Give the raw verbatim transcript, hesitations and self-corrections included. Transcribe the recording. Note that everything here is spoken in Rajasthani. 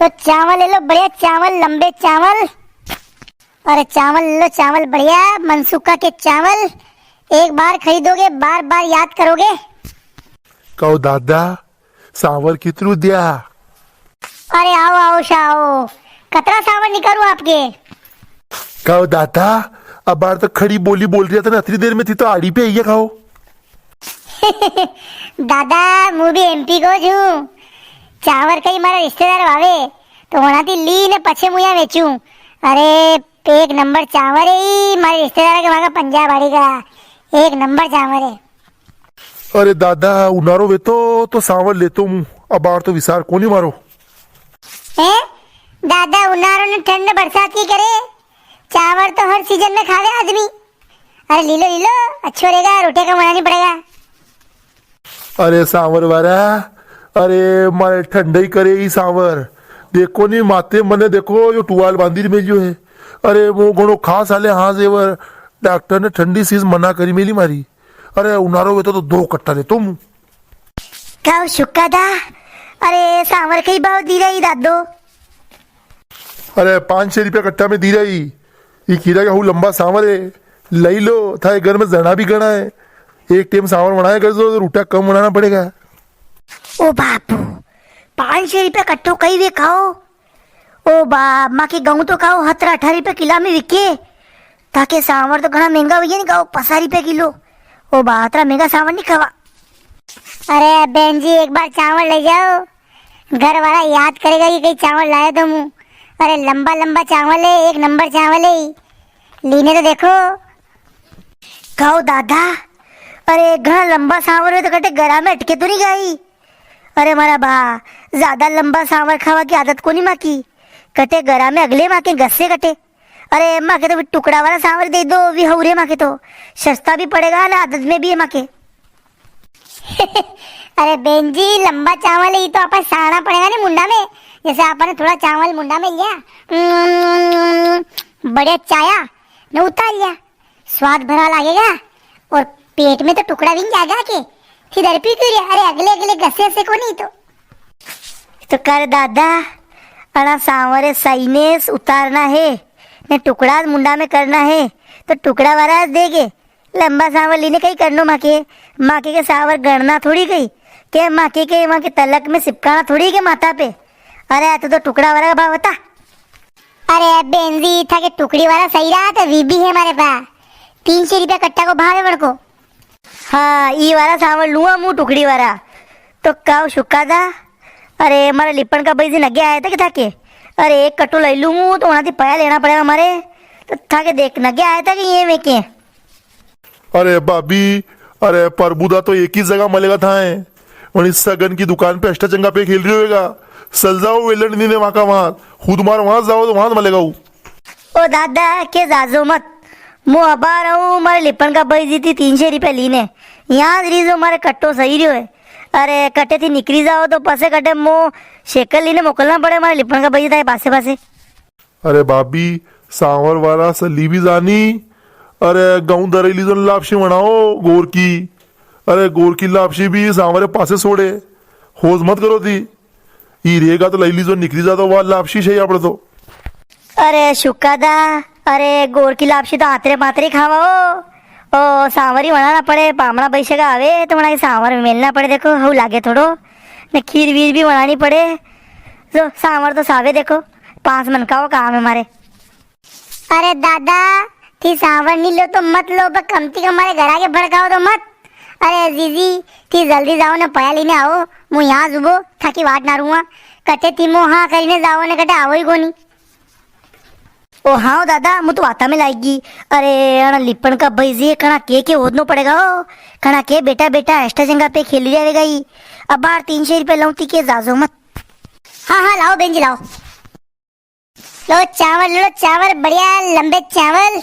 तो चावल ले लो, बढ़िया चावल, लंबे चावल। अरे चावल ले लो, चावल बढ़िया, मनसुखा के चावल। एक बार खरीदोगे, बार बार याद करोगे। कहो दादा, सांवर कितरू दिया? अरे आओ, आओ शा, आओ। कतरा सांवर निकालू आपके? कहो दादा, अबार तो खड़ी बोली बोल रिया था ना, अतरी देर में थी तो आड़ी पे आई है, कहो। दादा, मु भी एमपी को ज हूँ। चांवर कई मारा रिश्तेदार वावे, तो वणा ती ली ने पछे मु या वेचूं। अरे, एक नंबर चांवर है ई, मारे रिश्तेदार के वहां का पंजाब आड़ी का। एक नंबर चांवर है। अरे दादा, उनारो वेतो तो सांवर लेतो मु, अबार तो विसार कोनी मारो। हैं? दादा, उनारो ने ठंड बरसात की करे, चांवर तो हर सीजन में खावे आदमी। अरे लीलो, लीलो, अच्छो रेगा, रोटियां कम बनानी पड़ेगा। अरे सांवर वारा, अरे मारे ठंडई करे ई सांवर। देखो नी माते मने देखो, यो टुवाल बांधी मेल्यो है। अरे वो घणो खास हाले हाँ जेवर, डॉक्टर ने ठंडी चीज मना करी मेली मारी। अरे उनारो वेतो तो दो कट्टा लेतो मु। काऊ सुक्का दा, अरे सांवर कई भाव दी रही दादो? अरे पाँच सौ रुपया कट्टा में दी रही। ई कीरा के हऊ लंबा सांवर है, लई लो, थारे घर में जणा भी घणा है। एक टेम सांवर वणाया कर दो, तो रोटा कम वणाना पड़ेगा। ओ बापू, पाँच सौ रुपया कट्टो कई वे खाओ? ओ बा, माके गऊं तो खाओ, हतरा अठारह रुपया किला में विके। थाके सांवर तो घणा महंगा हुई है नी खाओ, पसा रुपया किलो। ओ बा, अतरा महंगा सांवर नी खावा। अरे बेन जी, एक बार चावल ले जाओ, घर वाला याद करेगा कि कई चावल लायो तो मु। अरे लंबा लंबा चावल है, एक नंबर चावल है ई। लीने तो देखो। कहो दादा, अरे घणा लंबा सांवर है तो कटे गरा में अटके तो नी गई? अरे मारा बा, ज्यादा लंबा सांवर खावा की आदत कोनी माकी। कटे गरा में अगले माके गस्से कटे। अरे माके तो टुकड़ा वाला सांवर दे दो, वी हऊ रे माके तो। सस्ता भी पड़ेगा ना, आदत में भी है माके। अरे बेन जी, लंबा चावल ही तो आपा साना पड़ेगा नी मुंडा में। जैसे आपने थोड़ा चावल मुंडा में लिया, बढ़िया चाया, ने उतार लिया, स्वाद भरा लागेगा और पेट में तो टुकड़ा भी नी जाएगा के। फिर डर पी क्यों रे? अरे अगले अगले घसे से को नी तो। तो कर दादा, अणा सांवरे साइनेस उतारना है, ने टुकड़ा मुंडा में करना है, तो टुकड़ा वाला देगे। लंबा सांवर लीने कई करनो माके, माके के सांवर गणना थोड़ी गई, के माके के वहां के तलक में सिपकाना थोड़ी के माथा पे। अरे, आ तो, तो टुकड़ा वाला का भाव बता। अरे, बेन जी, था के टुकड़ी वाला सही रहा, तो वी भी है मारे पा। तीन सौ रुपया कट्टा को भाव है बड़को। हाँ, ई वाला सांवर लूआ मु टुकड़ी वाला। तो काव शुक्का दा, अरे, मारे लिपण का भाई जी नगे आया था कि थाके? अरे, एक कट्टो लई लूं मु, तो वहां थी पया लेना पड़ेगा मारे। तो थाके देख नगे आया था कि ये में के? अरे भाभी, अरे प्रभुदा तो एक ही जगह मलेगा था है। वणी सगन की दुकान पे अष्टा चंगा पे खेल रही होएगा। सजाओ वेलण नी ने वहां का वहां। खुद मार वहां जाओ तो वहां मलेगा वो। ओ दादा, के जाजो मत। मु अबार आऊं, मारे लिपण का भाई जी थी तीन सौ रुपया लीने। यहाँ रीजो मारे कट्टो सही रह्यो है। अरे, कटे थी निकली जाओ तो पसे कटे मो शेकल लीने मोकलना पड़े मारे लिपण का भाई जी थारे पासे पासे। अरे भाभी, सांवर वाला सली भी जानी। अरे, गऊं दरेली जो लापसी बनाओ गोर की। अरे, गोर की लापसी भी सांवरे पासे सोड़े। होश मत करो थी। ई रेगा तो लई लीजो, निकली जा तो वा लापसी सही आपड़े तो। अरे शुक्का दा, अरे गोर की लापसी तो आतरे पातरे खावा हो। ओ, सांवर ही वणाना पड़े, पामणा पैसे का आवे तो वणा के सांवर में मेलना पड़े। देखो, हऊ लागे थोड़ो, ने खीर वीर भी वणानी पड़े। जो सांवर तो सावे, देखो, पांच मन का वो काम है मारे। अरे दादा, थी सांवर नी लो तो मत लो, पर कम ती कम मारे घरा के भड़काओ तो मत। अरे जीजी, थी जल्दी जाओ ने पया लीने आओ, मु यहाँ जुबो थाकी वाट ना रुआ। कटे थी मो हाँ करीने जाओ ने कटे आवो ही कोनी। ओ हाँ दादा, मु तो वाता में लागी। अरे अणा लिपण का भाई जी कणा के के होदनो पड़ेगा हो, कणा के बेटा बेटा अष्टा चंगा पे खेली जावेगा ही। अबार तीन सौ रुपया लाऊं ती के जाजो मत। हाँ हाँ, लाओ बेन जी लाओ। लो चावल, लो चावल, बढ़िया लंबे चावल।